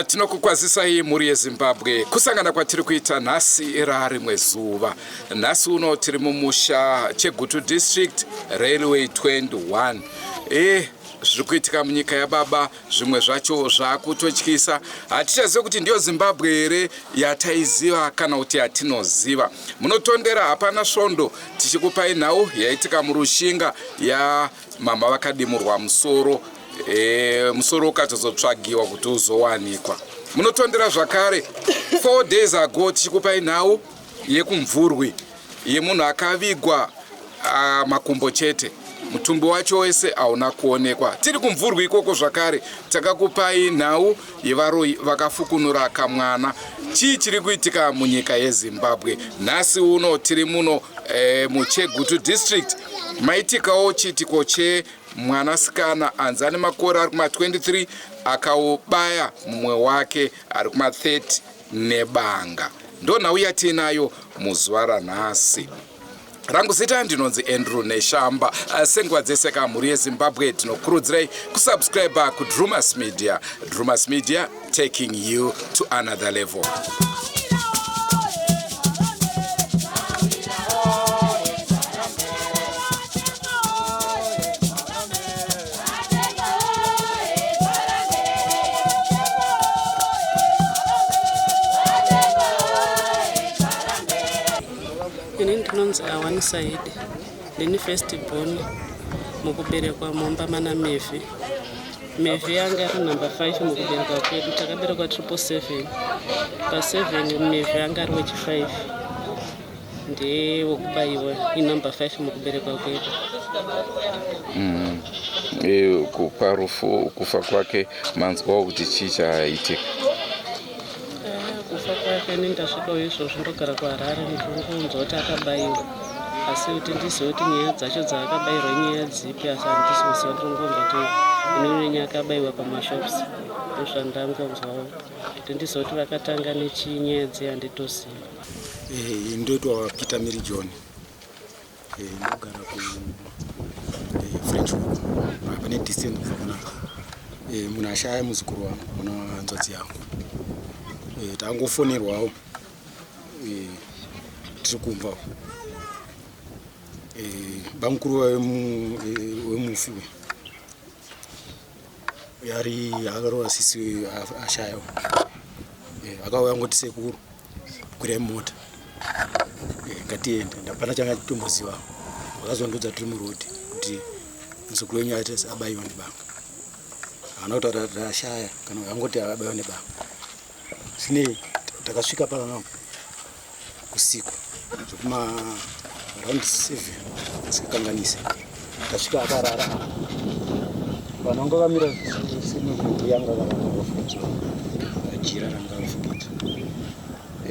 Tinokukwazisai mhuri yeZimbabwe kusangana kwatiri kuita nhasi rarimwe zuva. Nhasi uno tiri mumusha Chegutu District Railway 21. E, zviri kuitika munyika yababa zvimwe zvacho zvakutotyisa. Hatichazive kuti ndiyo Zimbabwe here yataiziva kana kuti yatinoziva. Munotondera hapana svondo tichikupai nhau yaitika muRushinga ya mama vakadimurwa musoro e, musoro ukatozotsvagiwa kuti uzowanikwa. Munotondera zvakare 4 days ago tichikupai nhau yekumvurwi yemunhu akavigwa makumbo chete, mutumbi wacho wese hauna kuonekwa. Tiri kumvurwi ikoko zvakare takakupai nhau yevaroyi vakafukunura kamwana. Chii chiri kuitika munyika yeZimbabwe nhasi uno? Tiri muno muChegutu District, maitikawo chiitiko chemwanasikana anzi ane makore ari kuma23 akaubaya mumwe wake ari kuma30 nebanga. Ndo nhau yatiinayo muzuva ranhasi. Rangu zita ndinonzi Andrew Neshamba. Senguva dzese ka, mhuri yeZimbabwe, tinokurudzirai kusubscribe kuDrumas Media. Drumas Media, taking you to another level. Ini ndinonzi Awani Saidi, ndini first born mukuberekwa mumba mana Mevhi. Mevhi yanga ari number 5 mukuberekwa kwedu. Takaberekwa 777, pa7 Mevhi anga ari wechi5, ndewekubayiwa, inumber 5 mukuberekwa kwedu. E, parufu kufa kwake manzwawo kuti chii chaitika? Kufa kwake ini ndasvikawo izvozvo, ndogara kuHarare, ndingonzwa kuti akabayiwa, asi kuti ndizive kuti nyaya dzacho dzaakabayirwa inyaya dzipi, asi handisi kuziva. Ndinongonzwa kuti inonyanya akabayiwa pamashops, ndozvandangonzwawo. Kuti ndizive kuti vakatanga nechii nyaya dziya, handitoziva. Ndoitwa Peter Miri John. Ndogara ku French Hook, pane distance kubva kunaka. Munhu ashaya muzukuru wangu, mwana wanzvadzi yangu. Tangofonerwawo tiri kumba. Bamukuru wemufi uyu ari akarova sisi ashayawo, akauya ngoti, "Sekuru, kwirai mota, ngatiende." Ndapana changa chitomboziva. Vakazondudza tiri murodhi kuti muzukuru wenyu aita abayiwa nebanga. Haana kutaura kuti ashaya kana angoti abayiwa nebanga. Sinei takasvika pano usiku zvekuma around 7, asikakanganise. Tasvika akarara, vanhu vanga vamira semuyanga vakafukidzwa jira ranga rafukidzwa,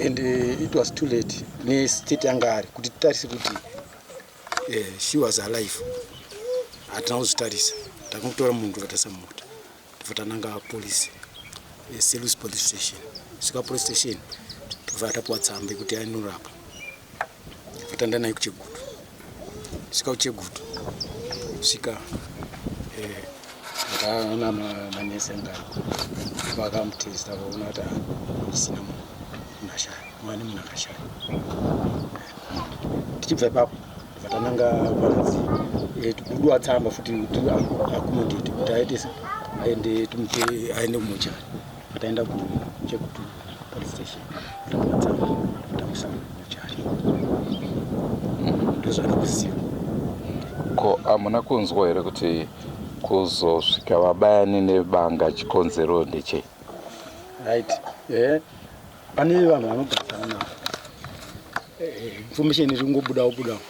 and it was too late nestate yanga ari kuti titarise kuti she was alive. Hatina kuzvitarisa, takangotora munhu tokatarisa mumota, tobva tananga polisi, Selous Police Station. Svika police station, tobva tapuwa tsamba yekuti ainorapwa, tobva taenda naye kuChegutu. Svika kuChegutu, svika takaona manesi anga ariko, vakamutesta, vaona kuti isina munhu ashaya, mwane munhu akashaya. Tichibva ipapo tobva tananga panzi kudiwa tsamba futi kuti accommodate kuti aite aende, tumupe aende kumochari. Pataenda kuChegutu Police Station, tapuwa tsamba, tamuisa mumochari. Ndozvandikuziva. Ko hamuna kunzwa here kuti kuzosvika vabayani nebanga chikonzero ndechei? Right, pane vanhu vanogarisana navo. Information iri kungobudawo budawo,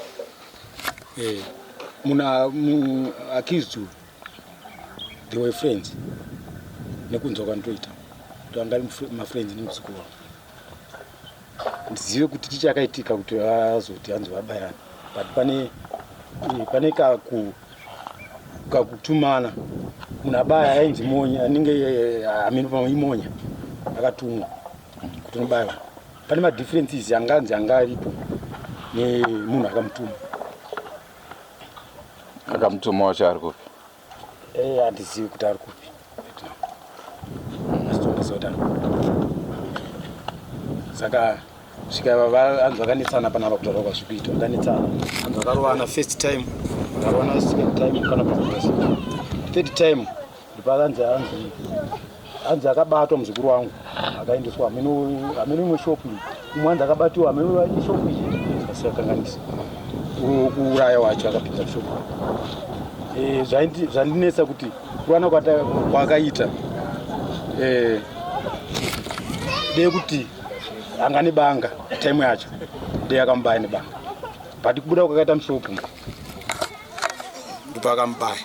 munhu accused, they were friends. Nekunzwa kwandinoita kuti anga ari mafriends nemuzukuru wangu, ndizive kuti chichakaitika kuti vazoti hanzi vabayana, but pane kakutumana. Munhu abaya ainzi Monya, anenge amene pamwe iMonya akatumwa kuti unobayiwa. Pane madifferences anganzi anga aripo nemunhu akamutuma. Akamutuma wacho ari kupi? Handizivi kuti ari kupi right now, asi tondiziva. kuti arikupi. Saka svika anzi vakanetsana panapa kutaura kwazviri kuitwa, vakanetsana anzi vakarovana first time, vakarovana second time panapa, third time ndopakanzi anzi akabatwa muzukuru wangu akaendeswa hameno imwe shopu iyi, umwe anzi akabatiwa hameno ishopu iyi asiakanganisa kuuraya wacho akapinda mushopu. Zvandinetsa kuti kuwana kwaakaita ndeyekuti anga nebanga time yacho, ndeye akamubaya nebanga, but kubuda kwakaita mushopu ndipo akamubaya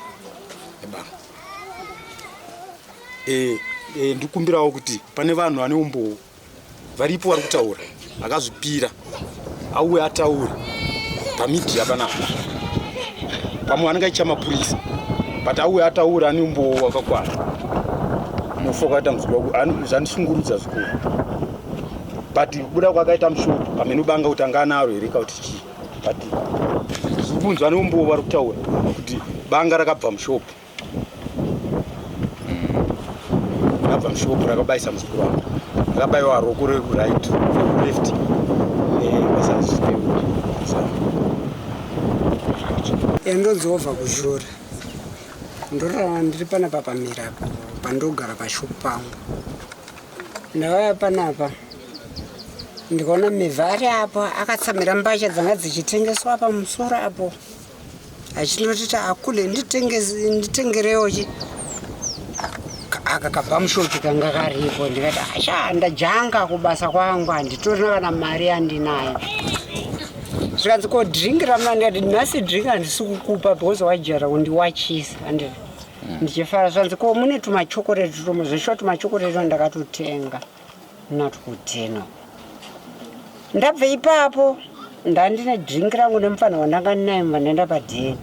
nebanga. Ndikumbirawo kuti pane vanhu vane umbowo varipo vari kutaura, akazvipira auye ataure pamedia panapa. Pamwe anenge achicha mapurisa, but auye ataure ane umbowo wakakwana. Mufu wakaita muzukuru wangu zvandishungurudza zvikuru, but kubuda kwakaita mushopu pamene banga kuti anga anaro here kauti chii, but zviri kunzwa neumbowo vari kutaura kuti banga rakabva mushopu, rakabva mushopu rakabayisa muzukuru wangu, rakabayiwa roko rekuright, left. Yandonzovha kuzhura, ndorarama ndiri panapa pamirapo pandogara pashopu pangu. Ndauya panapa ndikaona mivha ari apo akatsamira mbatya dzanga dzichitengeswa pamusoro apo, achindotiti, "Akule, nditengerewo chi aka kabhamushoti kanga karipo." Ndikati, "Asha, ndajanga kubasa kwangu, handitorina kana mari yandinayo." Zvikanzi, "Ko drink ramuna?" Ndikati, "Nhasi drink handisi kukupa because wajara kundiwachisa." Anditi ndichifara. Zvanzi, "Ko mune tumachokoreti tumo?" Zveshuwa tumachokoreti ndakatotenga natwuteno. Ndabva ipapo ndandine drink rangu nemufana wandanga ndinaye, mva ndaenda padheni.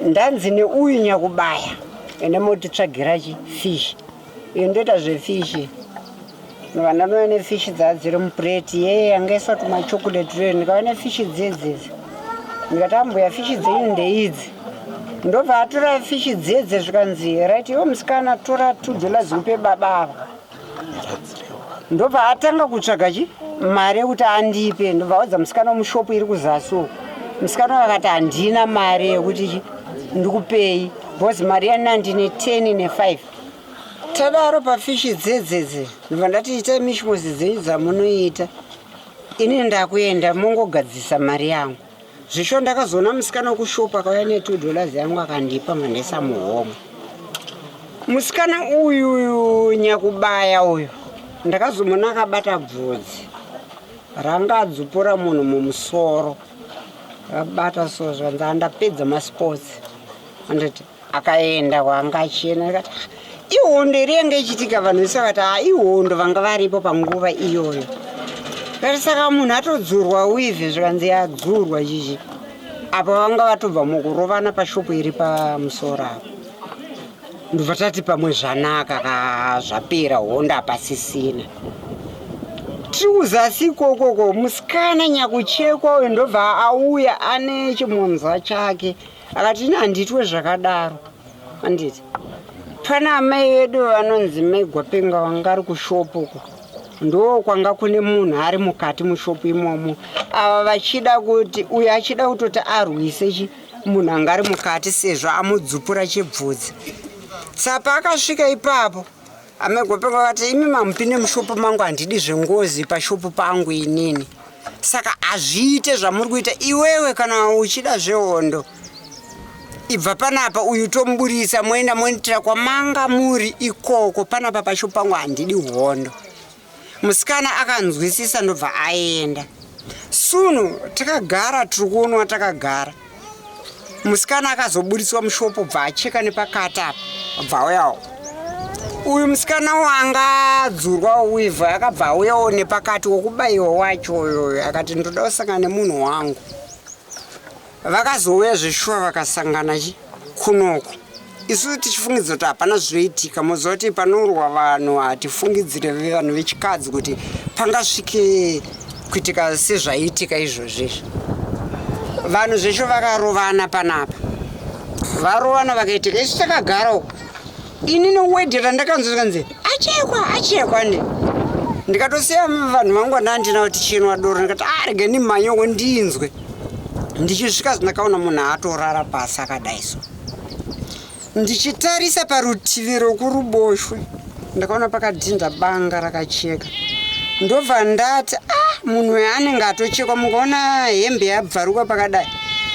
Ndanzi neuyu nyakubaya, "Ende motitsvagira chi fish." Iyo ndoita zvefish, ndobva ndanouya nefish dzaa dziri mupureti yeye yangaiswa tumachocolate tuyo. Ndikauya nefish dzedzidzi, ndikati, "Ambuya, fish dzenyu ndeidzi." Ndobva atora fish dzedze. Zvikanzi, "Right, iwe musikana, tora $2 upe baba ava." Ndobva atanga kutsvaga chi mari yekuti andipe. Ndobva audza musikana wemushopu iri kuzasi uku. Musikana uyu akati, "Handina mari yekuti chi ndikupei because mari yanina ndine 10 ne5." Tadaro pafish dzedzedze, ndobva ndati, "Itai mishimosi dzenyu dzamunoita, ini ndakuenda, mongogadzisa mari yangu." Zvisho ndakazoona musikana wekushopu akauya ne$2 yangu akandipa, mandaisa muhomwe. Musikana uyu nyakubaya uyu ndakazomona akabata bvudzi ranga adzupura munhu mumusoro, akabata so. Zvanzi, "Andapedza masports." Anditi akaenda kwaanga achienda. Ndikati, "Ah, ihondo iri yanga ichiitika?" Vanhu vese vakati, "Ha, ihondo, vanga varipo panguva iyoyo." Kati, "Saka munhu atodzurwa weave?" Zvikanzi, "Yadzurwa chichi apa, vanga vatobva mukurovana pashopu iri pamusoro apo." Ndobva tati pamwe zvanaka ka, zvapera, hondo hapasisina. Tiri kuzasi ikokoko, musikana nyakuchekwa uyu ndobva auya ane chimonza chake, akati, "Ini handitwe zvakadaro." Anditi pana amai vedu vanonzi Mai Gwapenga vanga ari kushopu uko, ndo kwanga kune munhu ari mukati mushopu imomo. Ava vachida kuti uyu achida kutoti arwise chi munhu anga ari mukati sezvo amudzupura chibvudzi. Saka paakasvika ipapo, amai Gwapenga vakati, "Imi mamupinde mushopu mangu, handidi zvengozi pashopu pangu inini, saka hazviite zvamuri kuita. Iwewe kana uchida zvehondo, ibva panapa, uyu tomuburisa, moenda moitira kwamanga muri ikoko. Panapa pashopu pangu handidi hondo." Musikana akanzwisisa, ndobva aenda. Sunu takagara tiri kuonwa takagara, musikana akazoburitswa mushopu, bva acheka nepakati apa, bva auyawo. Uyu musikana wanga adzurwa weave akabva auyawo nepakati, wokubayiwa wacho uyoyo, akati, "Ndoda kusangana nemunhu wangu." Vakazouya zveshuwa, vakasangana chi kunoko. Isu tichifungidza kuti hapana zvinoitika, moziva kuti panorwa vanhu hatifungidzire vanhu vechikadzi kuti pangasvike kuitika sezvaiitika izvozvo izvi. Vanhu zvesho vakarovana panapa, varovana vakaitika, isu takagara uko. Ini newedhi randakanzwa zvikanzi achekwa achekwa ndi ndikatosiya vanhu vangu vandandina kuti chinwa doro ndikati arege ah, ndimhanyoko ndinzwe. Ndichisvika ndakaona munhu atorara pasi akadai so. Ndichitarisa parutivi rokuruboshwe ndakaona pakadhinda banga rakacheka. Ndobva ndati ah munhu uyu anenge atochekwa mukaona hembe yabvaruka pakadai.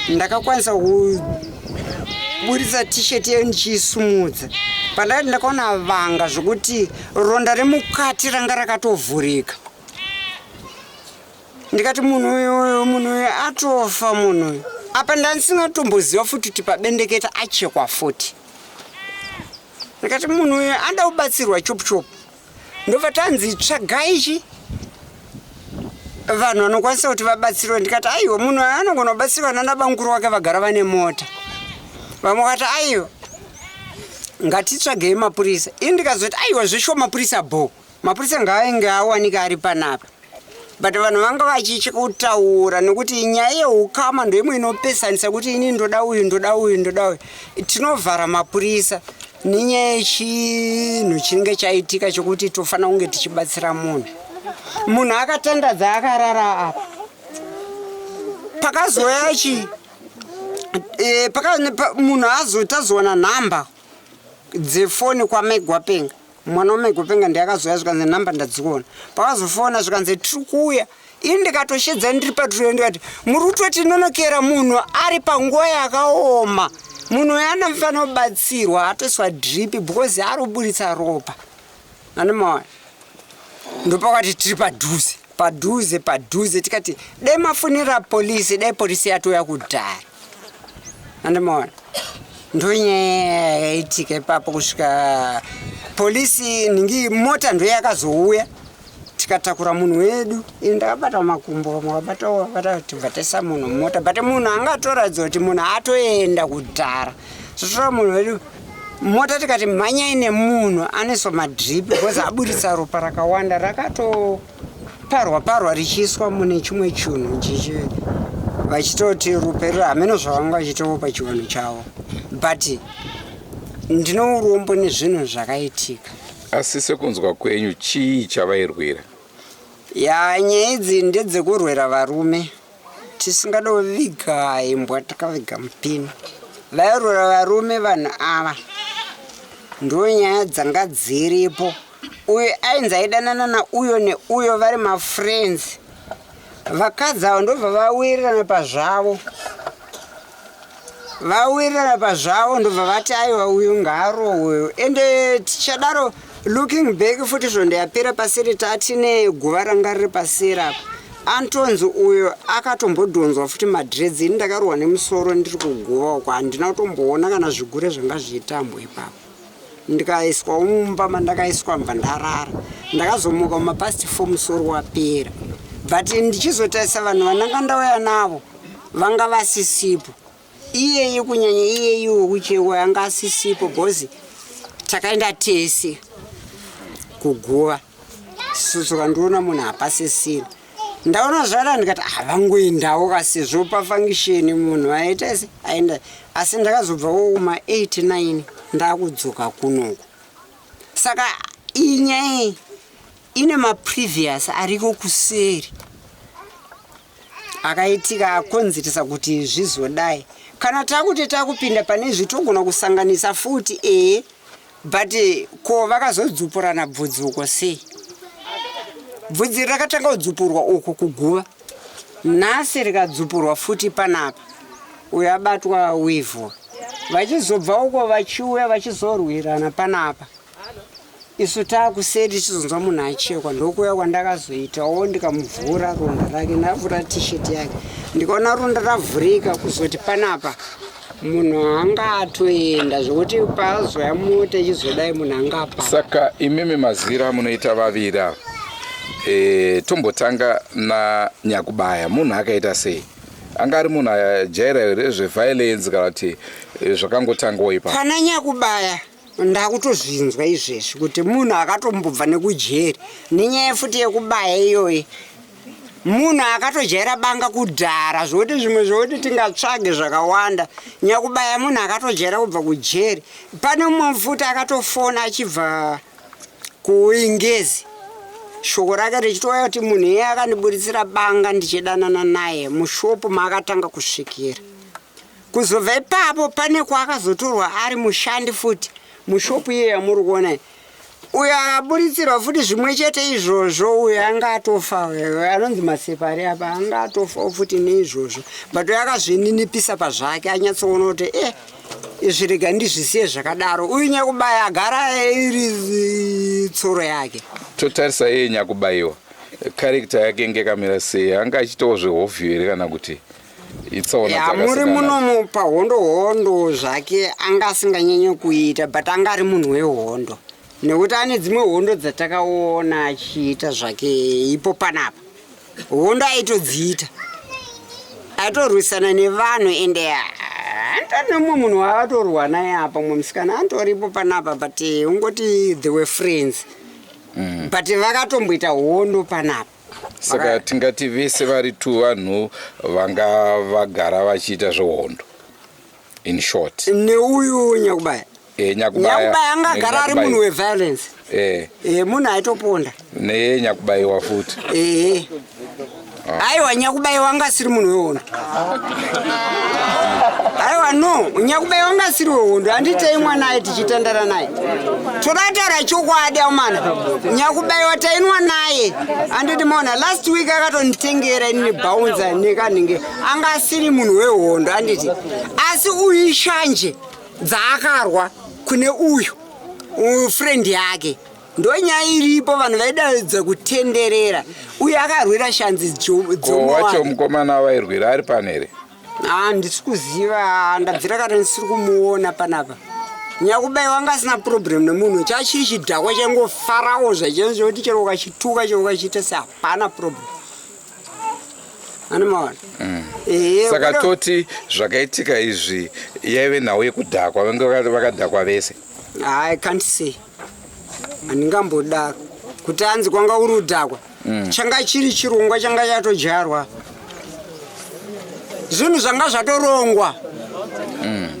Ndakakwanisa kuburitsa t-shirt yeyo ndichiisumudza. Pandakati ndakaona vanga zvokuti ronda remukati ranga rakatovhurika. Ndikati munhu uyu munhu uyu atofa munhu uyu. Apa ndandisingatomboziva futi kuti pabendeketa achekwa futi. Ndikati munhu uyu anoda kubatsirwa chopu chopu. Ndobva tanzi tsvagai chi vanhu vanokwanisa kuti vabatsirwe. Ndikati aiwa munhu uyu anogona kubatsirwa nana bamukuru wake vagara vane mota. Vamwe vakati aiwa ngatitsvagei mapurisa. Ini ndikazoti aiwa zveshuwa mapurisa bho. Mapurisa ngaainge awanika ari panapa. But vanhu vanga vachitya kutaura nekuti nyaya yeukama ndoimwe inopesanisa kuti ini ndoda uyu ndoda uyu ndoda uyu. Tinovhara mapurisa nenyaya yechinhu chinenge chaitika chokuti tofanira kunge tichibatsira munhu. Munhu akatandadza akarara apa. Pakazouya chi e, paka, pa, munhu azotazowana nhamba dzefoni kwaMegwapenga. Mwana waMegwapenga ndiye akazouya zvikanzi nhamba ndadziona. Pakazofona zvikanzi tiri kuuya. Ini ndikatoshedza ndiri patruyo ndikati muri kutotinonokera munhu ari panguva yakaoma. Munhu uyu anofanira kubatsirwa atoiswa drip because ari kuburitsa ropa. Anomaona. Ndopakati tiri padhuze padhuze padhuze tikati dai mafonera polisi dai polisi yatouya kudhara. Andimaona. Ndonyaya yaitika ipapo kusvika polisi ningi mota ndoyakazouya tikatakura munhu wedu. Ini ndakabata makumbo vamwe vabatawo vabata tibva taisa munhu mumota but munhu anga atoratidza kuti munhu atoenda kudhara. Totora munhu wedu mota tikati mhanyai nemunhu anoiswa madrip because aburitsa ropa rakawanda rakatoparwa parwa richiiswa mune chimwe chinhu chichi vachitoti ropa iro hameno zvavanga vachitopa chivanhu chavo but ndine urombo nezvinhu zvakaitika. Asi sekunzwa kwenyu chii chavairwira? Ya nyaya idzi ndedzekurwira varume tisingadoviga imbwa takaviga mupini. Vairwira varume vanhu ava ndonyaya dzanga dziripo. Uyu ainzi aidanana nauyo neuyo vari mafriends. Vakadzi ava ndobva vawirirana pazvavo. Vawirirana pazvavo ndobva vati aiwa uyu ngaarohwe. Ende tichadaro looking back futi svondo yapera paseri tatine guva ranga riri paseri apa. Antonzi uyo akatombodhonzwa futi madreads ini ndakarohwa nemusoro ndiri kuguva uko handina kutomboona kana zvigure zvanga zvichitambwa ipapo. Ndikaiswa mumba mandakaiswa mbva ndarara. Ndakazomuka mumapast 4 musoro wapera. But ndichizotarisa vanhu vandanga ndauya navo vanga vasisipo. Iyeyi kunyanya iyeyi wekuchewa anga asisipo because takaenda tese kuguva. Saka ndiona munhu hapasisina. Ndaona zvada ndikati havangoendawo ka sezvo pafangisheni munhu aita se aenda asi ndakazobvawo kuma 8 9 ndakudzoka kunoku. Saka iyi nyaya iyi ine maprevious ariko kuseri akaitika akonzeresa kuti zvizodai. Kana takuti takupinda pane izvi togona kusanganisa futi ee but ko vakazodzupurana bvudzi uko sei? Bvudzi rakatanga kudzupurwa uko kuguva nhasi rikadzupurwa futi panapa uyo abatwa wivhu vachizobva uko vachiuya vachizorwirana panapa. Isu taakuseri tichizonzwa munhu achekwa ndokuuya kwandakazoitawo ndikamuvhura ronda rake ndavhura t-shirt yake ndikaona ronda ravhurika kuzoti panapa munhu anga atoenda zvokuti pazoya mota ichizodai munhu anga apa. Saka imimi mazira munoita vaviri ava e, tombotanga nanyakubaya munhu akaita sei? Anga ari munhu ajaira here zveviolence kana kuti zvakangotangawo ipapo? Pana nyakubaya ndakutozvinzwa izvezvi kuti munhu akatombobva nekujeri nenyaya futi yekubaya iyoyi. Munhu akatojaira banga kudhara zvokuti zvimwe zvokuti tingatsvage zvakawanda. Nyakubaya munhu akatojaira kubva kujeri. Pane mumwe futi akatofona achibva kuingezi shoko rake richitouya kuti munhu iye akandiburitsira banga ndichidanana naye mushopu maakatanga kusvikira. Kuzobva ipapo pane kwaakazotorwa ari mushandi futi mushopu iye yamuri kuona iyi. Uyo akaburitsirwa futi zvimwe chete izvozvo uyo anga atofa anonzi masepa ari apa anga atofawo futi neizvozvo but uyo akazvininipisa pazvake anyatsoona kuti e eh, izvi rega ndizvisiye zvakadaro uyu nyakubaya agara iri tsoro yake. Totarisa iye nyakubayiwa character yake inge yakamira sei anga achiitawo zvehovhiyo here kana kuti itsaona Ya, muri dzakasangana munomu pahondo hondo zvake anga asinganyanye kuita but anga ari munhu wehondo nekuti ane dzimwe hondo dzatakaona achiita zvake ipo panapa hondo aitodziita aitorwisana nevanhu ende antori nemumwe munhu waatorwa naye apa mumwe musikana antoripo panapa but ungoti they were friends but vakatomboita hondo panapa. Saka tingati vese vari tu vanhu vanga vagara vachiita zvehondo in short. Neuyu Nyakubaya. E, Nyakubaya. Nyakubaya anga agara ari munhu weviolence. E. E, munhu aitoponda. Neye Nyakubaiwa futi. E. Ah. Aiwa Nyakubaiwa anga asiri munhu wehondo. Aiwa no, Nyakubaiwa anga asiri wehondo. Handitei mwana aye tichitandara naye. Toda kutaura chokwadi amana. Nyakubaiwa tainwa naye. Handiti maona last week akatonditengera inini bouncer nekanhinge. Anga asiri munhu wehondo handiti. Asi uyu ishanje dzaakarwa kune uyu friend yake. Ndonyaya iripo vanhu vaidaidza kutenderera uye akarwira shanzi ko wacho mukomana wairwira ari pano here? Ah, ndisi kuziva ndabvira kana ndisiri kumuona panapa. Nyakubai wanga asina problem nemunhu chachiri chidhakwa chaingofarawo zvacho zvekuti chero ukachituka chero ukachiita se hapana problem. Ani maona? Ehe, Saka toti zvakaitika izvi yaive nhau yekudhakwa vange vakadhakwa vese. I can't say. Handingambodaro kuti anzi kwanga uri udhakwa. Changa chiri chirongwa changa chatodyarwa. Zvinhu zvanga zvatorongwa.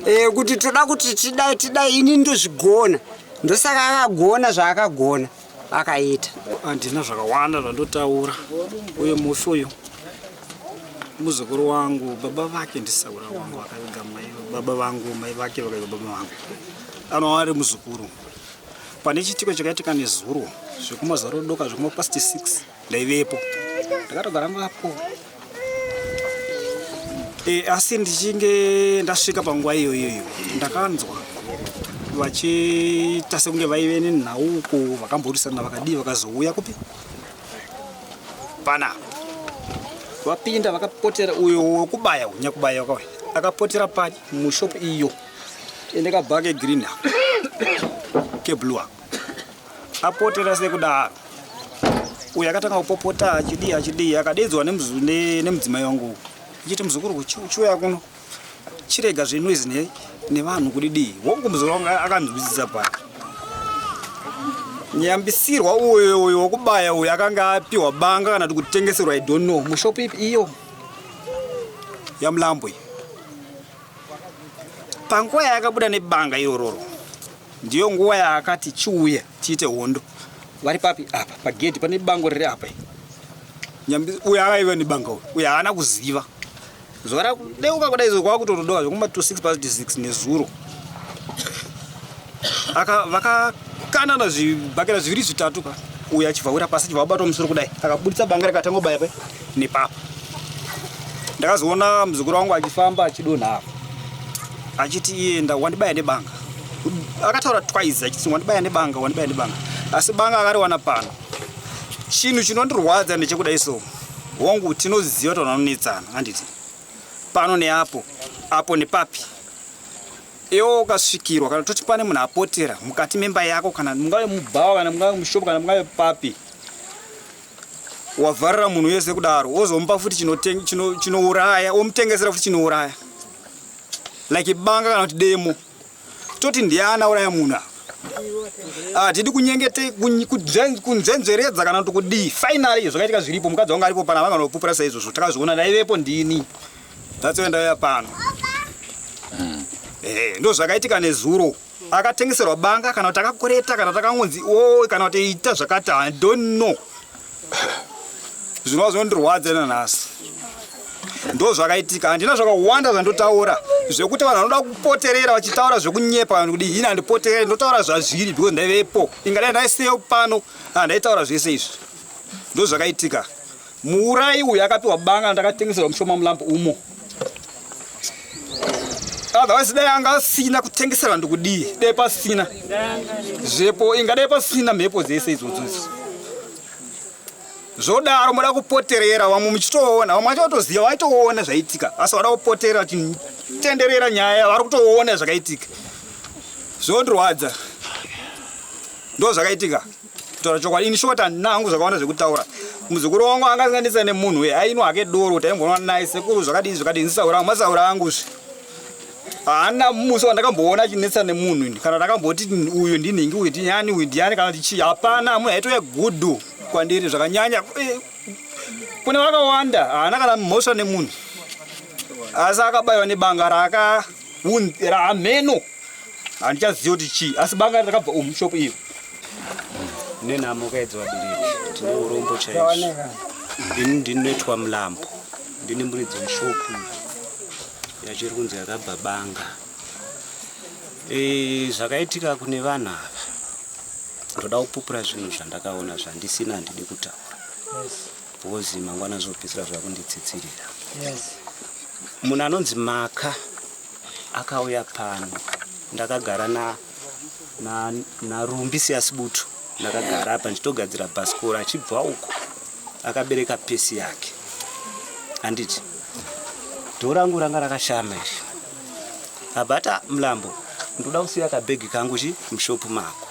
Eh, kuti toda kuti tidai tidai ini ndozvigona. Ndosaka akagona zvaakagona akaita. Handina zvakawanda zvandotaura uye mufi uyu muzukuru wangu baba vake ndisahwira wangu akaviga mai baba vangu mai vake vakaviga baba vangu anova ari muzukuru. Pane chiitiko chakaitika nezuro zvekumazuva rodoka zvekuma past 6 ndaivepo ndakatogara ngapo e, asi ndichinge ndasvika panguva iyo iyoyo ndakanzwa vachiita sekunge vaive nenhauko vakamborisana vakadii vakazouya kupi panapa vapinda vakapotera uyo wekubaya nyakubaya wakauya akapotera pari mushop iyo ende kabha kegreen ako keblue ako apotera sekudaro uyo akatanga kupopota achidii achidii akadedzwa nemudzimai wangu achiti muzukuru chiuya kuno chirega zvenoise nevanhu kudidii wangu muzukuru wangu akanzwisisa paya nyambisirwa uyo uyo wokubaya uyo akanga apiwa banga kana kuti kutengeserwa i don't know mushopu ipi iyo yamulambo iyi Panguva yaakabuda nebanga irororo ndiyo nguva yaakati chiuya tiite hondo. Vari papi apa pagedhi pane bango riri apa. Nyambi uyo akaiva nebanga uyu uyo haana kuziva. Zuva rakudeuka kudai izvo kwakutotodoka zvekuma 26 past 6 nezuro. Aka vakakanana zvibhakera zviviri zvitatu ka uyo achibva wira pasi achibva abatwa musoro kudai akabuditsa banga rikatanga kubaya pa nepapa. Ndakazoona muzukuru wangu achifamba achidonha apa achiti iye nda wandibaya nebanga. Akataura twice achiti wandibaya nebanga wandibaya nebanga asi banga akariwana pano. Chinhu chinondirwadza ndechekudai so hongu tinoziva kuti vanhu vanonetsana handiti pano neapo apo nepapi Iwe ukasvikirwa kana toti pane munhu apotera mukati memba yako kana mungave mubhawa kana mungave mushopu kana mungave papi wavharira munhu wese kudaro wozomupa futi chinouraya womutengesera futi chinouraya like banga kana kuti demo toti ndiani auraya munhu apa. Hatidi kunyengete kunzvenzveredza kana kuti kudii. Finally zvakaitika zviripo, mukadzi wangu aripo pana vanga nopupura saizvozvo. Takazviona ndaivepo ndini. That's why ndauya pano. Eh, ndo zvakaitika nezuro. Akatengeserwa banga kana kuti akakoreta kana takangonzi o kana kuti ita zvakati I don't know. Zvinova zvinondirwadza nanhasi. Ndo zvakaitika, handina zvakawanda zvandotaura zvekuti vanhu vanoda kupoterera vachitaura zvekunyepa vanhu kuti ini handipotereri, ndotaura zvazviri because ndaivepo. Ingadai ndaisiyewo pano handaitaura zvese izvi. Ndo zvakaitika. Muurayi uyu akapiwa banga ndakatengeserwa mushoma mulambo umo. Otherwise dai anga asina kutengeserwa ndikudii, dai pasina zvepo, ingadai pasina mhepo dzese idzodzo idzo. Zvodaro moda kupoterera vamwe muchitoona, vamwe vacho vatoziva vaitoona zvaitika, asi vada kupoterera vachitenderera nyaya, vari kutoona zvakaitika. Zvondirwadza. Ndo zvakaitika. Kutaura chokwadi, in short handina hangu zvakawanda zvekutaura. Muzukuru wangu anga asinganetsa nemunhu uye ainwa hake doro kuti aimbonwa naye sekuru zvakadii zvakadii ndisaura hangu masaura angu zve. Haana musi wandakamboona achinetsa nemunhu ini kana ndakamboti uyu ndinhingi uyu ndinyani uyu ndiyani kana kuti chii hapana munhu aitouya gudhu kwandiri zvakanyanya. Kune vakawanda haana kana mhosva nemunhu asi akabayiwa nebanga raaka rahameno handichazivi kuti chii asi banga rakabva umu shop iyo. Nenhamo kaidzi vabereki tine urombo chaizvo. Ini ndinoitwa Mulambo, ndini muridzi weshopu yacho iri kunzi yakabva banga. E, zvakaitika kune vanhu ava ndoda kupupura zvinhu zvandakaona zvandisina handidi kutaura because mangwana zvopedzisira zvakunditsitsirira. Munhu anonzi Maka akauya pano ndakagara na na naRumbi Siyasibutu ndakagara apa ndichitogadzira bhasikoro achibva uko akabereka pesi yake handiti dhoo rangu ranga rakashama iri abata Mlambo ndoda kusiya kabhegi kangu chi mushopu mako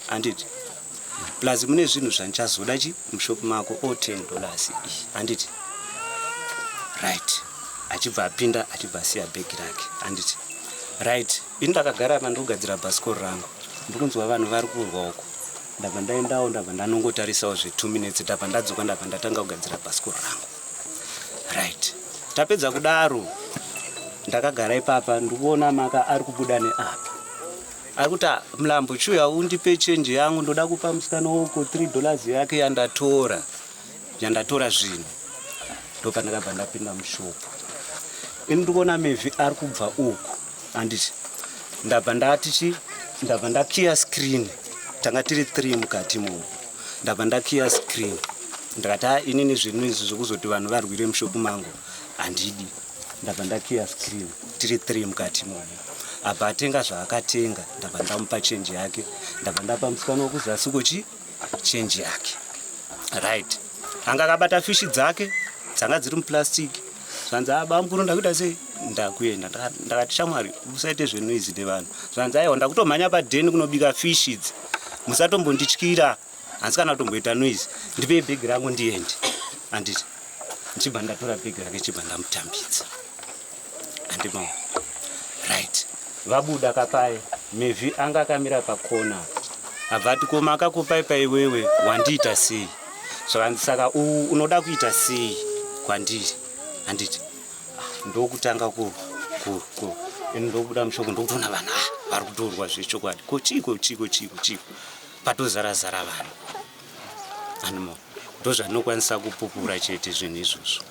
handiti plus mune zvinhu zvandichazoda chi mushopu mako o 10 dollars iyi handiti right achibva apinda achibva asiya bhegi rake handiti right ini ndakagara apa ndikugadzira bhasikoro rangu ndikunzwa vanhu vari kurwa uko ndabva ndaendawo ndabva ndanongotarisawo zve 2 minutes ndabva ndadzoka ndabva ndatanga kugadzira bhasikoro rangu right tapedza kudaro ndakagara ipapa ndikuona Maka ari kubuda neapa ari kuti "Ah, Mlambo chiuya undipe chenji yangu ndoda kupa musikana uko 3 dollars yake yandatora yandatora zvinhu ndopandakabva ndapinda mushopu ini ndikuona Mevhi ari kubva uku handiti ndabva ndati chi ndabva ndakiya screen tanga tiri 3 mukati imomo ndabva ndakiya screen ndikati "Ah, inini zvinhu izvi zvekuzoti vanhu varwire mushopu mangu handidi ndabva ndakiya screen tiri 3 mukati imomo abva atenga zvaakatenga ndabva ndamupa chenji yake ndabva ndapa musikana wekuzasi kuchi chenji yake right anga akabata fishi dzake dzanga dziri muplastic zvanzi aba mukuru ndakuita sei ndakuenda ndakati shamwari usaite zvenoise nevanhu zvanzi aiwa ndakutomhanya padheni kunobika fishi idzi musatombondityira hanzi kana kutomboita noise ndipei bhegi rangu ndiende handiti ndichibva ndatora bhegi rake chibva ndamutambidza handimo right vabuda kapai Mevhi anga akamira pakona abva ati koma akakupai paiwewe wandiita sei zvakanzi saka unoda kuita sei kwandiri handiti Ah, ndokutanga kurwa kurwa kurwa ini ndokubuda mushoko ndokutoona vanhu ah, vari kutorwa zvechokwadi ko chiiko chiiko chiiko chiiko patozarazara vanhu animo ndozvandinokwanisa kupupura chete zvinhu izvozvo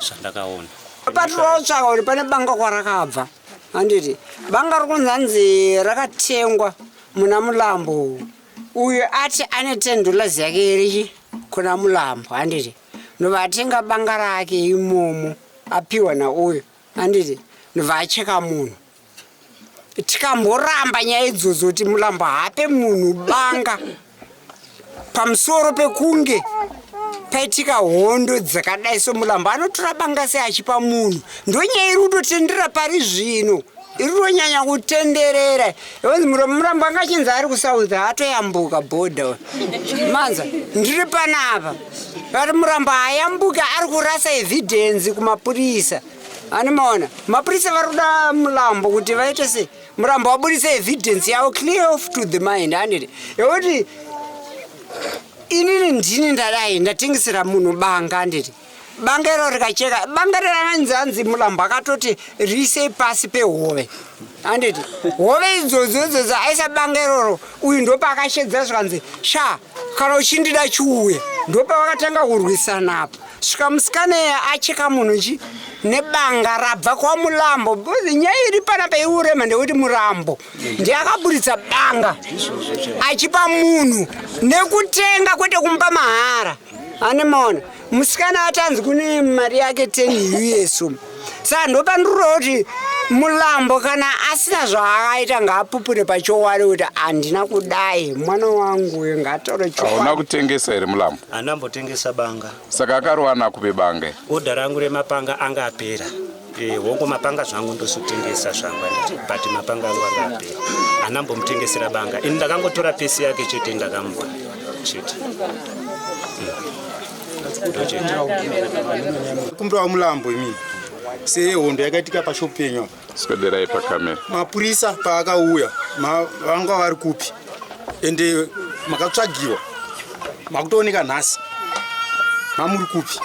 zvandakaona Patinotsvaka kuti pane banga kwarakabva handiti banga rikunzi hanzi rakatengwa muna Mulambo uyu ati ane 10 dollars yake irichi kuna Mulambo handiti ndobva atenga banga rake imomo apiwa nauyu handiti ndobva acheka munhu tikamboramba nyaya idzodzo kuti Mulambo haape munhu banga pamusoro pekunge paitika hondo dzakadai so Mulambo anotora banga sei achipa munhu ndonyaya iri kutotendera pari zvino iri kutonyanya kutenderera onzi Mulambo anga achinzi ari kuSouth atoyambuka bhodha manza ndiri panapa vari Mulambo hayambuka ari kurasa evidence kumapurisa ani maona mapurisa vari kuda Mulambo kuti vaite sei. Murambo waburitsa evidence yavo clear off to the mind, handiti? Yekuti inini ndini ndadai ndatengesera munhu banga, handiti? Banga iro rikacheka, banga riranzi hanzi Mulambo akatoti riisei pasi pehove, handiti? Hove idzodzo idzodzo aisa banga iroro, uyu ndopaakashedza zvikanzi, "Sha, kana uchindida chiuya." Ndopavakatanga kurwisana apa, svika musikana iye acheka munhu chi nebanga rabva kwaMulambo, because nyaya iri panapa iurema ndekuti Murambo ndiye akaburitsa banga achipa munhu nekutenga, kwete kumupa mahara. Ane maona musikana atanzi kune mari yake 10 US umu. Saka ndopandiriwo kuti Mulambo kana asina zvaakaita, ngaapupure pachokwadi kuti handina kudai, mwana wangu uyu ngaataure Hauna chokwadi. kutengesa here, Mulambo? Handambotengesa banga. Saka akarowana kupe banga? Odha rangu remapanga anga apera. Hongo mapanga zvangu ndosotengesa zvangu, handiti? But mapanga angu anga apera, handambomutengesera banga ini. Ndakangotora pesi yake chete, ndakamupa chete. Ndochete. Kumbira Mulambo imini sehondo yakaitika pashopu penyu apa. Swederai pakamera. Mapurisa paakauya vanga vari kupi? Ende makatsvagiwa, makutooneka nhasi, mamuri kupi?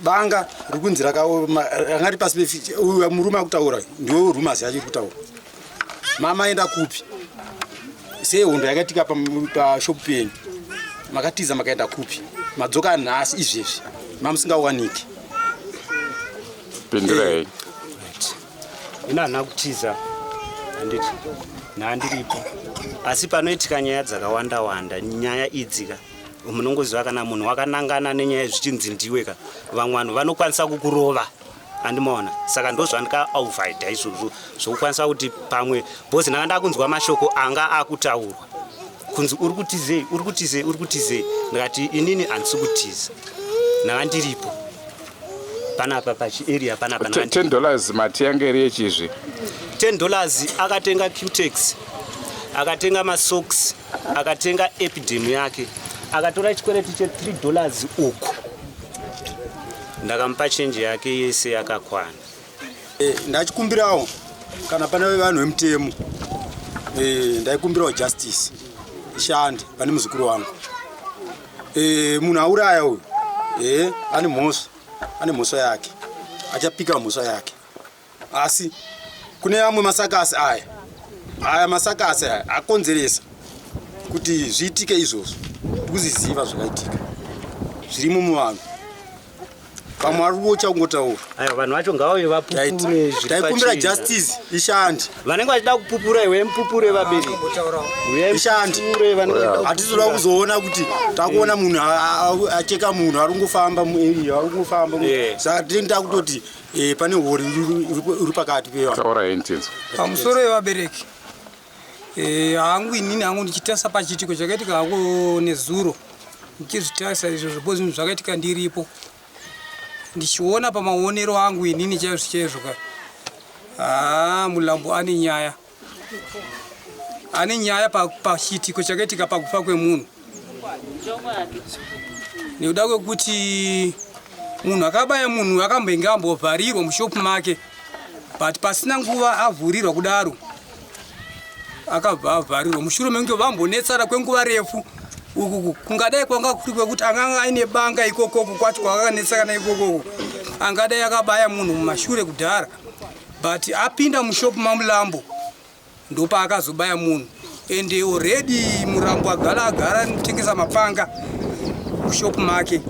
Banga riri kunzi ranga riri pasi uyu murume akutaura, ndiwo rumours yacho iri kutaura. Mamaenda kupi sehondo yakaitika pashopu penyu? Makatiza makaenda kupi? Madzoka nhasi izvezvi, mamusingawaniki. Pindurai. Right. Ina handina kutiza, handiti? Nhandiripo, asi panoitika nyaya dzakawanda wanda, nyaya idzi ka, munongoziva kana munhu wakanangana nenyaya zvichinzi ndiwe ka, vamwe vanhu vanokwanisa kukurova, andimaona? Saka ndo zvandikaavoida izvozvo zvokukwanisa kuti pamwe, because ndanga ndakunzwa mashoko anga akutaurwa kunzi uri kutizei, uri kutizei, uri kutizei. Ndikati inini handisi kutiza, ndanga ndiripo panapa pachiarea panapa. $10 mati yange iri yechizvi? $10 akatenga Cutex, akatenga masocks, akatenga epidem yake, akatora chikwereti che$3 uku. Ndakamupa chenji yake yese yakakwana. Ndachikumbirawo kana pane vanhu vemutemo, ndaikumbirawo justice ishande pane muzukuru wangu. Munhu auraya uyu ane mhosva, ane mhosva yake, achapika mhosva yake. Asi kune amwe masakasi aya, aya masakasi aya akonzeresa kuti zviitike izvozvo, tikuziziva zvakaitika zvirimo muvanhu, vamwe vari kuocha kungotaura. Aiwa, vanhu vacho ngavauye vapupure zviri Taikumbira pachena. Justice ishande. Vanenge vachida kupupura, iwe mupupure, vabereki. Uyai Ishande. mupupure, vanenge vachida Hatitoda kupupura. kuzoona kuti takuona munhu acheka munhu ari kungofamba muarea, ari kungofamba. Saka tinenge takutoti pane hori iri pakati pevanhu. Taurai ntinzo. Pamusoro yevabereki, hangu inini hangu ndichitarisa pachiitiko chakaitika hako nezuro, ndichizvitarisa izvozvo bo zvinhu zvakaitika ndiripo, ndichiona pamaonero angu inini chaizvo chaizvo ka, haa, Mulambo ane nyaya, ane nyaya pachiitiko chakaitika pakufa kwemunhu, nekuda kwekuti munhu akabaya munhu akambenge ambovharirwa mushopu make, but pasina nguva avhurirwa kudaro akabva avharirwa mushure mekunge vambonetsana kwenguva refu. Uku kungadai kwanga kuri kwekuti anganga aine banga ikokoko kwacho kwakakanetsakana ikokoko, angadai akabaya munhu mumashure kudhara, but apinda mushopu maMulambo ndopaakazobaya munhu. And already Murambo agara agara anotengesa mapanga mushopu make.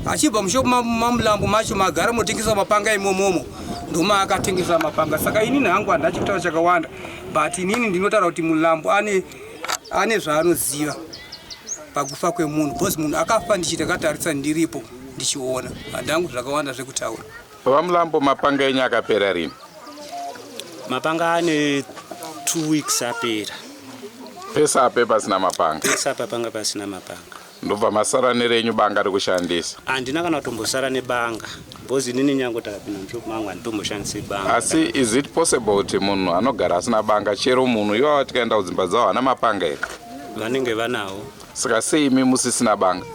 Achibva mushopu maMulambo macho magara munotengesa mapanga imomomo, ndomaakatengesa mapanga. Saka inini hangu handina chekutaura chakawanda, but inini ndinotaura kuti Mulambo ane zvaanoziva pakufa kwemunhu, because munhu akafa ndichiti akatarisa ndiripo ndichiona. Handangu zvakawanda zvekutaura. VaMulambo, mapanga enyu akapera rini? Mapanga ane 2 weeks apera. Pese ape pasina mapanga? Pese apa panga pasina mapanga. Ndobva masara nerenyu banga rekushandisa? Handina kana kutombosara nebanga, because inini nyange takapinda mushopu mangu handitomboshandisi banga. Asi is it possible kuti munhu anogara asina banga, chero munhu ivava tikaenda kudzimba dzavo hana mapanga here? Vanenge vanawo. Saka sei imi musisina banga?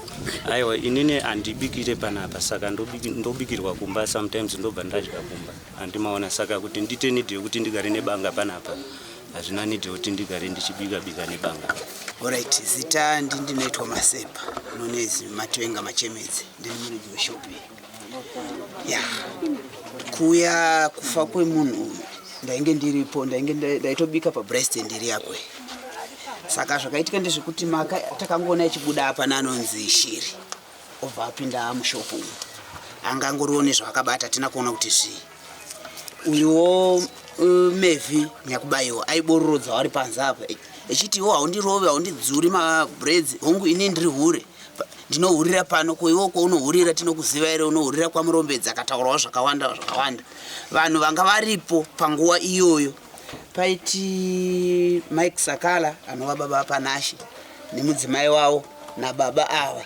Aiwa, inini handibikire panapa, saka ndobikirwa kumba. Sometimes ndobva ndadya kumba. Andimaona saka kuti ndite need yekuti ndigare nebanga panapa hazvina need yekuti ndigare ndichibika bika nebanga. Alright, zita ndindinoitwa Masepa nonezi Matoenga Machemedze, ndini muridzi weshopu iyi. Ya, kuya kufa kwemunhu uyu ndainge ndiripo, ndainge ndaitobika pabreast ndiri yakwe. Saka zvakaitika ndezvekuti maka takangoona ichibuda apa nanonzi Shiri obva apinda mushopu umu, anga angoriwo nezvaakabata, hatina kuona kuti zvii. Uyuwo Mevhi nyakubayiwa aiborodza wari panze apa echiti iwo haundirove haundidzuri mabraids, hongu ini ndiri hure ndinohurira pano, ko iwo kwaunohurira tinokuziva here, unohurira kwaMurombedzi. Akataurawo zvakawanda zvakawanda. Vanhu vanga varipo panguva iyoyo paiti Mike Sakala anova baba Panashe nemudzimai wavo nababa ava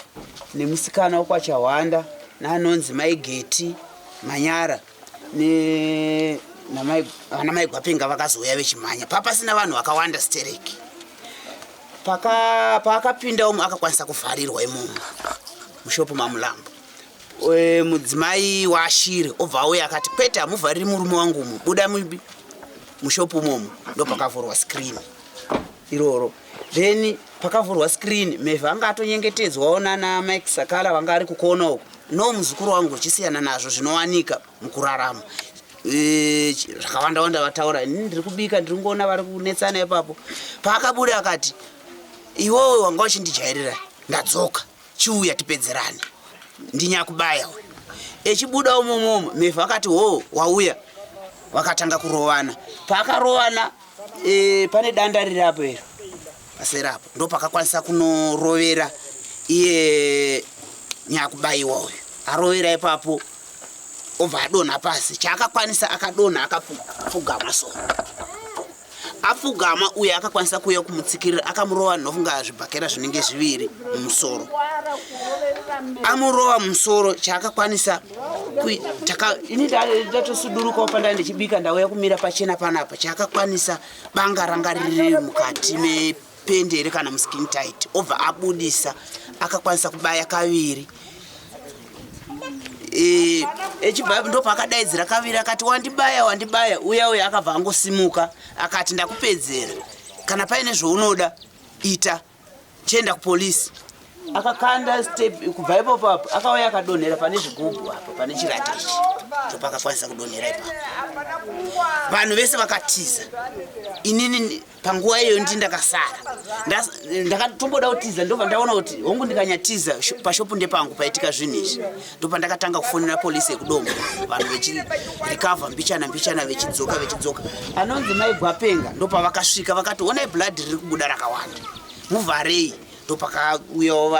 nemusikana wekwaChahwanda naanonzi Maigeti Manyara vana Mai Gwapenga vakazouya vechimhanya papasina vanhu vakawanda stereki. Paakapinda umu akakwanisa kuvharirwa imomo mushopu maMulambo. Mudzimai waShiri obva auya akati kwete, hamuvhariri murume wangu umu, buda mushopu umomo. Ndopakavhurwa screen iroro. Then pakavhurwa screen Mevha anga atonyengetedzwawo nana Mike Sakala vanga ari kukona uko, no muzukuru wangu uchisiyana nazvo zvinowanika mukurarama zvakawanda wanda vataura, ini ndiri kubika ndiri kungoona vari kunetsana ipapo. Paakabuda akati iwewe wanga uchindijairira, ndadzoka, chiuya tipedzerane, ndinyakubaya uyu. Echibuda umomomo Mevha akati ho wauya, vakatanga kurovana. Paakarovana pane danda riri apo iro paseri apo ndopakakwanisa kunorovera iye nyakubayiwa uyu. Arovera ipapo obva adonha pasi, chaakakwanisa akadonha akapfugama so apfugama uye akakwanisa kuuya kumutsikirira akamurova nofunga zvibhakera zvinenge zviviri mumusoro. Amurova mumusoro chaakakwanisa ini ndatosudurukawo pandai ndichibika ndauya kumira pachena panapa, chaakakwanisa banga ranga riri mukati mependere kana muskin tight obva abudisa akakwanisa kubaya kaviri. Echibva ndopaakadaidzira kaviri akati wandibaya wandibaya. Uya uya akabva angosimuka akati ndakupedzera, kana paine zvaunoda ita, chienda kupolisi. Akakanda step kubva ipopo apo akauya akadonhera pane zvigubhu apo pane chirata ichi, ndopakakwanisa kudonhera ipapo. Vanhu vese vakatiza, inini panguva iyoyo ndi ndakasara, ndakatomboda kutiza, ndobva ndaona kuti hongu ndikanyatiza pashopu ndepangu paitika zvinhu izvi. Ndopandakatanga kufonera polisi yekuDombo, vanhu vechirecover mbichana mbichana vechidzoka vechidzoka. Anonzi Mai Gwapenga ndopavakasvika vakati onai blood riri kubuda rakawanda, muvharei. Ndopakauyawo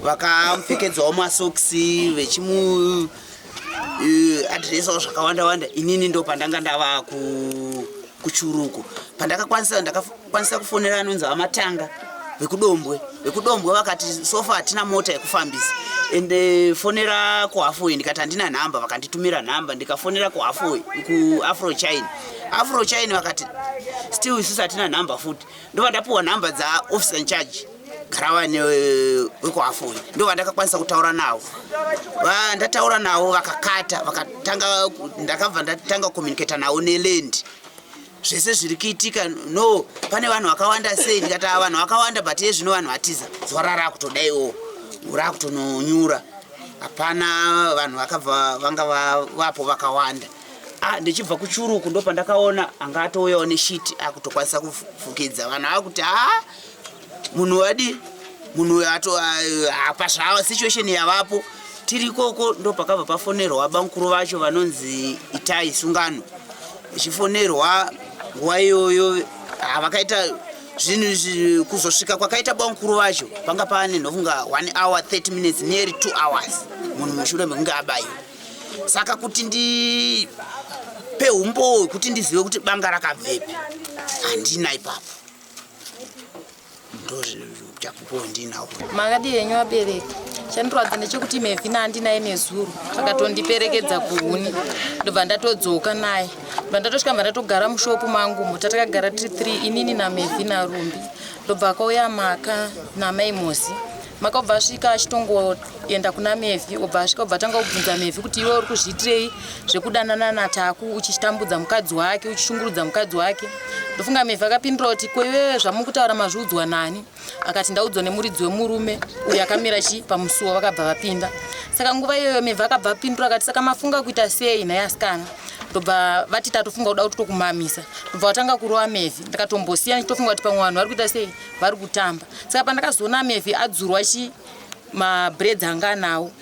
vakamupfekedzawo masokisi vechimu adresawo zvakawanda wanda. Inini ndopandanga ndava kuchuruku, pandakakwanisa ndakakwanisa kufonera anonzi vaMatanga vekuDombwe. VekuDombwe vakati sofa hatina mota yekufambisa, ende fonera kuHalfway. Ndikati handina nhamba, vakanditumira nhamba, ndikafonera kuHalfway kuAfro China. Afro China vakati still isusu hatina nhamba futi. Ndova ndapuwa nhamba dzaofficer in charge Garawani wekuHalfway, ndova ndakakwanisa kutaura navo. Ndataura navo vakakata, vakatanga ndakabva ndatanga kucommunicata navo neland zvese zviri kuitika. No pane vanhu vakawanda sei? Ndikati ava vanhu vakawanda, but iye zvino vanhu vatiza, zuva rarakutodaiwo rakutononyura, hapana vanhu vakabva vanga vapo vakawanda. Ndichibva kuchuruku ndo pandakaona anga atouyawo neshiti akutokwanisa kufukidza vanhu akuti ha munhu wadi munhu uyu ato apa zvava situation yavapo tiri ikoko. Ndo pakabva pafonerwa bamukuru vacho vanonzi Itai Sungano. Ichifonerwa nguva iyoyo vakaita zvinhu kuzosvika kwakaita bamukuru vacho panga pane ndofunga 1 hour 30 minutes, nearly 2 hours munhu mushure mekunge abayiwa. Saka kuti ndipe umbowo hwekuti ndizive kuti banga rakabvepi handina ipapo, ndo ndinawo. Makadi henyu vabereki. Chandirwadza ndechekuti Mevhina andinaye nezuro akatondiperekedza kuhuni, ndobva ndatodzoka naye, ndobva ndatosvika mbva ndatogara mushopu mangu. Tatakagara tiri 3, inini naMevhi naRumbi. Ndobva akauya Maka namai Mosi. Makabva asvika achitongoenda kuna Mevhi, obva asvika obva atanga kubvunza Mevhi kuti iwe uri kuzviitirei zvekudanana naTaku uchitambudza mukadzi wake, uchishungurudza mukadzi wake. Ndofunga Mevhi akapindura kuti ko iwewe zvamukutaura mazviudzwa nani? Akati ndaudzwa nemuridzi wemurume uyo akamira chi pamusuwo, vakabva vapinda. Saka nguva iyoyo Mevhi akabva apindura akati saka mafunga kuita sei nhai asikana? Ndobva vati tatofunga kuda kutokumamisa. Ndobva vatanga kurova Mevhi. Ndakatombosiya ndichitofunga kuti pamwe vanhu vari kuita sei, vari kutamba. Saka pandakazoona Mevhi adzurwa chi mabraids anga anawo,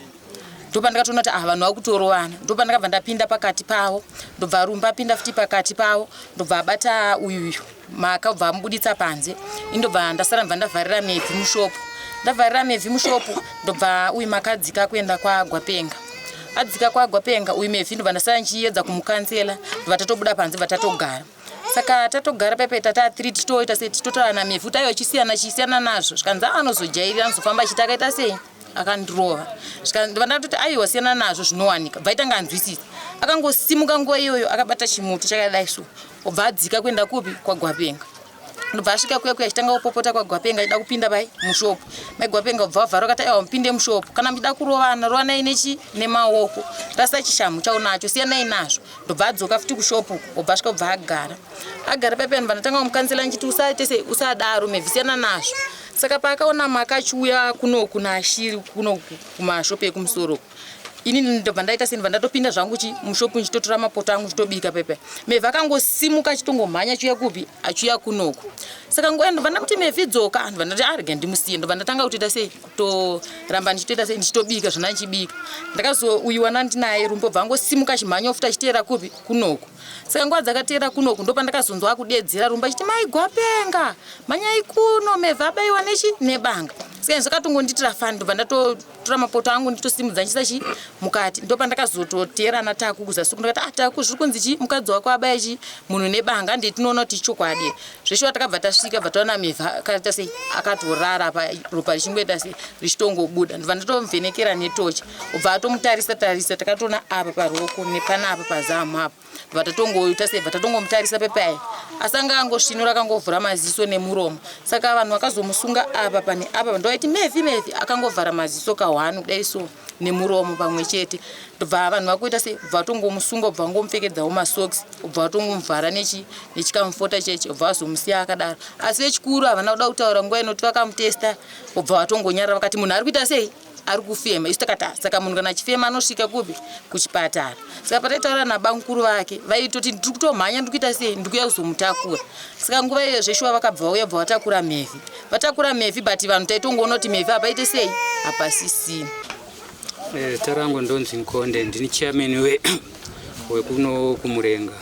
ndopandakatoona kuti ah, vanhu vakutorovana. Ndopandakabva ndapinda pakati pavo, ndobva Rumba apinda futi pakati pavo, ndobva abata uyuyu Maka, obva amubuditsa panze. Indobva ndasara ndobva ndavharira Mevhi mushopu, ndavharira Mevhi mushopu, ndobva uyu Makadzika kuenda kwaGwapenga, adzika kwaGwapenga uyu Mevhi, ndobva ndasara ndichiedza kumukansela, ndobva tatobuda panze, bva tatogara. Saka tatogara pepe tata 3 tichitoita sei, tichitotaura naMevhi kuti aiwa chisiyana chisiyana nazvo. Zvikanzi anozojairira, anozofamba achiti akaita sei, akandirova. Ndobva ndatoti aiwa siyana nazvo zvinowanika. Bva itanga anzwisisa, akangosimuka nguva iyoyo akabata chimuti chakadai so, obva adzika kuenda kupi, kwaGwapenga. Ndobva asvika kuya kuya achitanga kupopota kwaGwapenga achida kupinda pai mushopu. Mai Gwapenga obva vavhara vakati aiwa mupinde mushopu, kana muchida kurovana rovanai nechi nemaoko, rasa chishamhu chaunacho, siyanai nazvo. Ndobva adzoka futi kushopu uko, obva asvika obva agara agara pepe. Ndobva ndatanga kumukansela ndichiti usaite sei, usadaro Mevhi, siyana nazvo. Saka paakaona Maka achiuya kunoku naAshiri kunoku kumashopu ekumusoro, ini ndobva ndaita sei, ndobva ndatopinda zvangu chi mushopu ndichitotora mapoto angu ndichitobika pepe. Mevhi akangosimuka achitongomhanya achiuya kupi, achiuya kunoku. Saka nguva ndobva ndamuti Mevhi dzoka, ndobva ndati arega ndimusiye. Ndobva ndatanga kutoita sei, kutoramba ndichitoita sei, ndichitobika zvona ndichibika. Ndakazouyiwa nandinaye Rumbo, bva angosimuka achimhanya futi achiteera kupi, kunoku. Saka nguva dzakateera kunoku ndopandakazonzwa akudedzera Rumbo achiti mai Gwapenga mhanyai kuno, Mevhi abaiwa nechi nebanga. Saka zvakatongondiitira fani, ndobva ndatotora mapoto angu nditosimudza ndichiisa chi mukati. Ndopandakazototeera ana Taku kuzasi, ndakati ah Taku, zviri kunzi chi mukadzi wako abaya chi munhu nebanga, handei tinoona kuti ichokwadi. Zveshuwa takabva tasvika, bva taona Mevhi akaita sei, akatorara pa ropa richingoita sei, richitongobuda. Ndobva ndatomuvhenekera netochi, obva atomutarisa tarisa, takatoona apa paruoko nepanapa pazamu apa. Bva tatongoita sei, bva tatongomutarisa pepaya, asi anga angosvinura akangovhura maziso nemuromo. Saka vanhu vakazomusunga apa pane apa, ndovaiti Mevhi Mevhi, akangovhara maziso kahwani kudai so nemuromo pamwe chete. Ndobva vanhu vakuita sei, bva vatongomusunga, bva vangomupfekedzawo masocks, bva vatongomuvhara nechi nechikamufota cheche, bva vazomusiya akadaro. Asi vechikuru havana kuda kutaura nguva inoti vakamutesta, bva vatongonyarara vakati munhu ari kuita sei, ari kufema. Isu takati saka munhu kana achifema anosvika kupi, kuchipatara. Saka pataitaura nabamukuru vake vaitoti ndiri kutomhanya, ndiri kuita sei, ndiri kuuya kuzomutakura. Saka nguva iyoyo zveshuwa vakabva vauya, bva vatakura Mevhi, vatakura Mevhi, but vanhu taitongoona kuti Mevhi hapaite sei, hapasisina. Zita rangu ndonzi Nkonde, ndini chairman wekuno kuMurenga.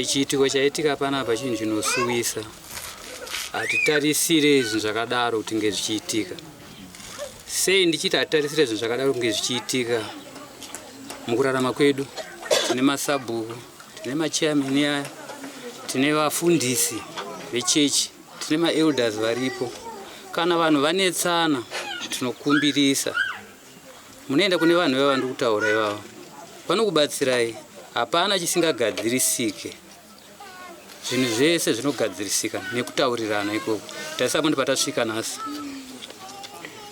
Chiitiko chaitika panapa chinhu chinosuwisa. Hatitarisire zvinhu zvakadaro kuti nge zvichiitika. Sei ndichiti hatitarisire zvinhu zvakadaro kunge zvichiitika? Mukurarama kwedu tine masabhuku, tine machairman aya, tine vafundisi vechechi, tine maelders varipo. Kana vanhu vanetsana tinokumbirisa, munoenda kune vanhu veva ndiri kutaura ivava, vanokubatsirai. Hapana chisingagadzirisike, zvinhu zvese zvinogadzirisika nekutaurirana ikoko. Tarisa mundi patasvika nhasi,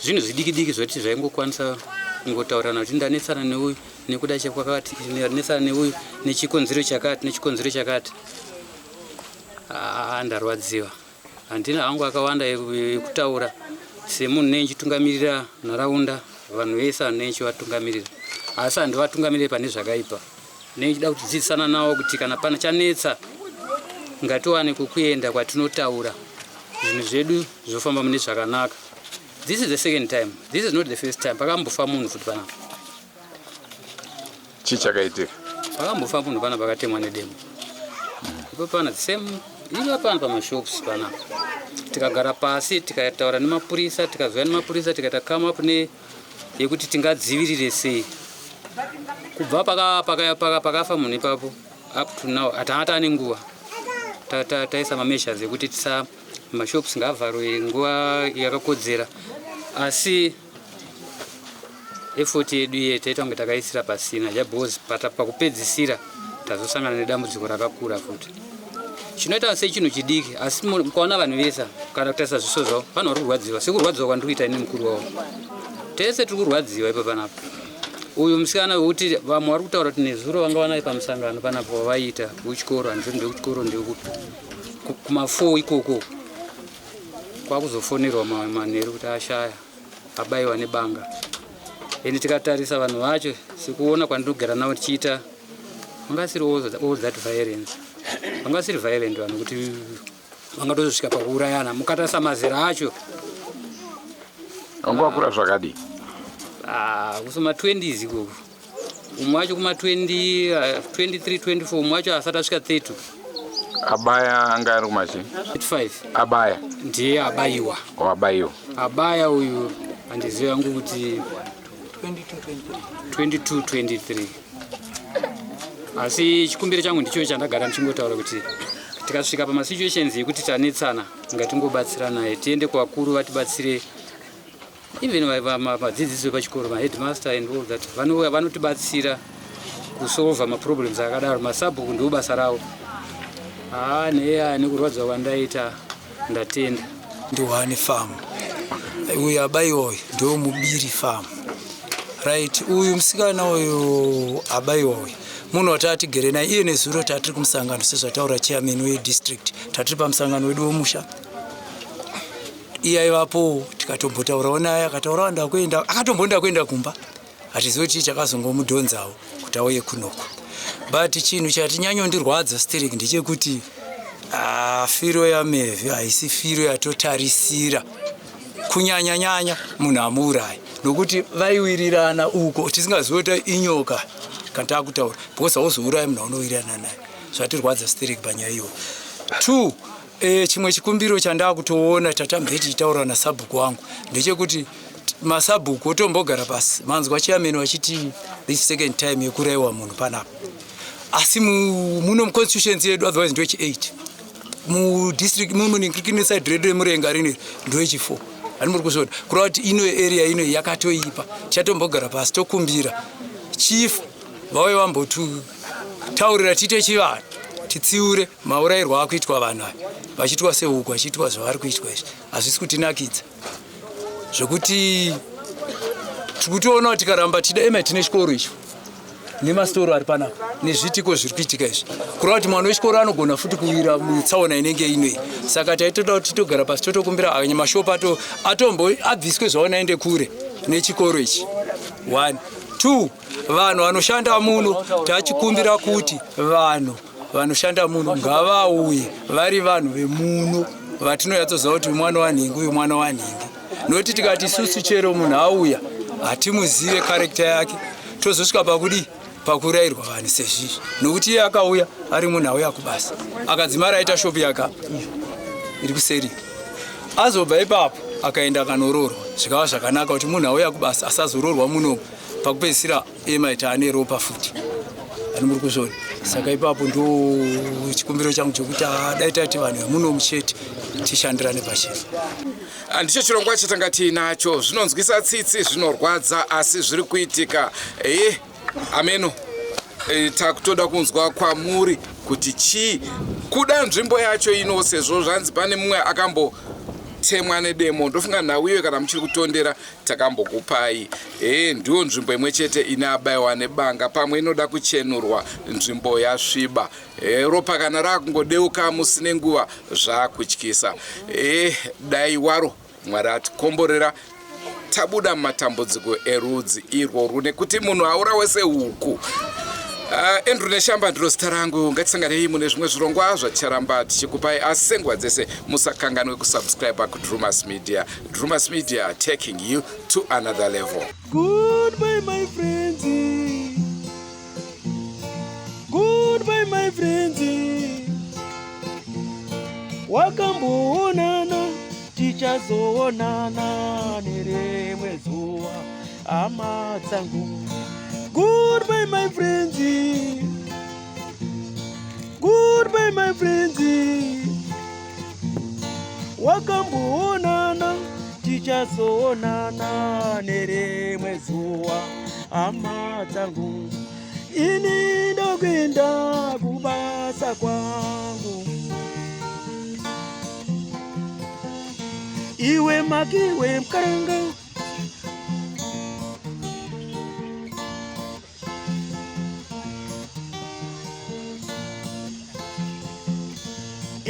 zvinhu zvidiki diki zvoti zvaingokwanisa kungotaurirana kuti ndanetsana neuyu nekuda chekwakati, ndanetsana neuyu nechikonzero chakati nechikonzero chakati. Ndarwadziwa, handina hangu akawanda ekutaura. Semunhu nei ndichitungamirira nharaunda, vanhu vese vanhu nei ndichivatungamirira, asi handivatungamiriri pane zvakaipa. Nei ndichida kutidzidzisana navo kuti kana pana chanetsa ngatiwane kwekuenda kwatinotaura, zvinhu zvedu zvofamba mune zvakanaka. This is the second time, this is not the first time. Pakambofa munhu futi panapa. Chii chakaitika? Pakambofa munhu pana, pakatemwa nedemo ipo pana, the same ivo pana pamashops panapa. Tikagara pasi tikataura nemapurisa, tikazouya nemapurisa, tikaita come up ne yekuti tingadzivirire sei. Kubva pakafa munhu ipapo up to now hatanga taane nguva taisa mameasures ekuti tisa mashops ngaavharwe nguva yakakodzera, asi effort yedu iye taita kunge takaisira pasina, because pakupedzisira tazosangana nedambudziko rakakura futi. Chinoita sechinhu chidiki asi mukaona vanhu vese kana kutarisa zviso zvavo vanhu vari kurwadziwa sekurwadziwa kwandiri kuita ini mukuru wavo. Tese tiri kurwadziwa ipo panapa. Uyu musikana wekuti vamwe vari kutaura kuti nezuro vanga vanaye pamusangano panapa wavaiita kuchikoro handizoti ndekuchikoro ndekupi kuma4 ikoko kwakuzofonerwa manheru kuti ashaya abaiwa nebanga ende tikatarisa vanhu vacho sekuona kwandinogara navo tichiita vanga vasiri all that violence vanga vasiri violent vanhu kuti vangatozosvika pakuurayana mukatarisa mazera acho vanga vakura zvakadii ah, kusoma 20s ikoko umwe wacho kuma 23 24 umwe wacho asati asvika 30 abaya anga ari kumachi 35 abaya ndiye abayiwa abayiwa abaya uyu handizivi yangu kuti 22 23 asi chikumbiro changu ndicho chandagara ndichingotaura kuti tikasvika pamasituations ekuti tanetsana ngatingobatsiranai tiende kuvakuru vatibatsire even vadzidzisi vepachikoro maheadmaster and all that vanouya vanotibatsira kusolva maproblems akadaro masabhuku ndiwo basa ravo haa neya nekurwadziwa kwandaita ndatenda Ndiwani farm uyu abaiwa uyu ndo mubiri farm right uyu musikana uyu abaiwa uyu munhu watatigere naye iye nezuro tatiri kumusangano sezvataura chairman wedistrict tatiri pamusangano wedu wemusha iye aivapo tikatombotaurawo naye akataura ndakuenda akatombonda kuenda kumba hatizivi chii chakazongomudhonzawo kuti auye kunoko but chinhu chatinyanyondirwadza sterek ndechekuti ah, firo yamevhi haisi firo yatotarisira kunyanya-nyanya munhu amuurayi nokuti vaiwirirana uko tisingazivi kuti inyoka kana takutaura because hauzourayi munhu aunowirirana naye zvatirwadza sterek panyaya iyoyo two e, chimwe chikumbiro chandakutoona tatambe tichitaura nasabhuku wangu ndechekuti masabhuku otombogara pasi manzwa chairman vachiti this second time yekurayiwa munhu panapa asi muno muconstituency yedu otherwise ndoyechi 8 mudistrict mumuningirikiniside redu remurenga rineri ndoyechi 4 hani muri kuzviona kureva kuti ino area ino yakatoipa tichatombogara pasi tokumbira chief vauye vambotutaurira tiite chivanhu titsiure maurayirwo akuitwa vanhu ava vachiitwa sehuku vachiitwa zvavari kuitwa izvi hazvisi kutinakidza zvekuti tiri kutoona kuti tikaramba tida ema tine chikoro icho nemasitoro ari panapa nezviitiko zviri kuitika izvi kureva kuti mwana wechikoro anogona futi kuwira mutsaona inenge inoi saka taitoda kuti titogara pasi totokumbira anya mashopu ato atombo abviswe zvaona aende kure nechikoro ichi one two vanhu vanoshanda muno tachikumbira kuti vanhu vanoshanda muno ngavauye vari vanhu vemuno vatinonyatsoziva kuti mwana wanhingi uyu mwana wanhingi nokuti tikati isusu chero munhu auya hatimuzive character yake tozosvika pakudii pakurayirwa vanhu sezvizvi nokuti iye akauya ari munhu auya kubasa akadzimara aita shopu yaka iri kuseri azobva ipapo akaenda akanoroorwa zvikava zvakanaka kuti munhu auya kubasa asazoroorwa munomu pakupedzisira emaita ane ropa futi ani muri kuzviona saka ipapo ndo chikumbiro changu chokuti dai tati vanhu vemunomu chete tishandirane pachena Ndicho chirongwa chatanga tiinacho zvinonzwisa tsitsi zvinorwadza asi zviri kuitika e ameno e, takutoda kunzwa kwamuri kuti chii kuda nzvimbo yacho ino sezvo zvanzi pane mumwe akambotemwa nedemo ndofunga nhau iyoyo kana muchiri kutondera takambokupai e ndiyo nzvimbo imwe chete ine abayiwa nebanga pamwe inoda kuchenurwa nzvimbo yasviba e, ropa kana rakungodeuka musine nguva zvakutyisa e, dai waro mwari atikomborera tabuda mumatambudziko erudzi irworwu nekuti munhu aurawe sehuku Andrew Neshamba ndiro zita rangu ngatisanganei mune zvimwe zvirongwa zvaticharamba tichikupai asi senguva dzese musakanganwe kusubscribe kuDrumas Media. Drumas Media taking you to another level. Goodbye, my friends. Goodbye, my friends. Wakamboonana, tichazoonana nerimwe zuva, hama dzangu. Goodbye, my friends. Goodbye, my friends. Wakamboonana, tichazoonana nerimwe zuva, hama dzangu. Ini ndokuenda kubasa kwangu. Iwe makiwe mukaranga.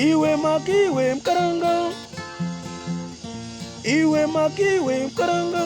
Iwe makiwe mukaranga. Iwe makiwe mukaranga.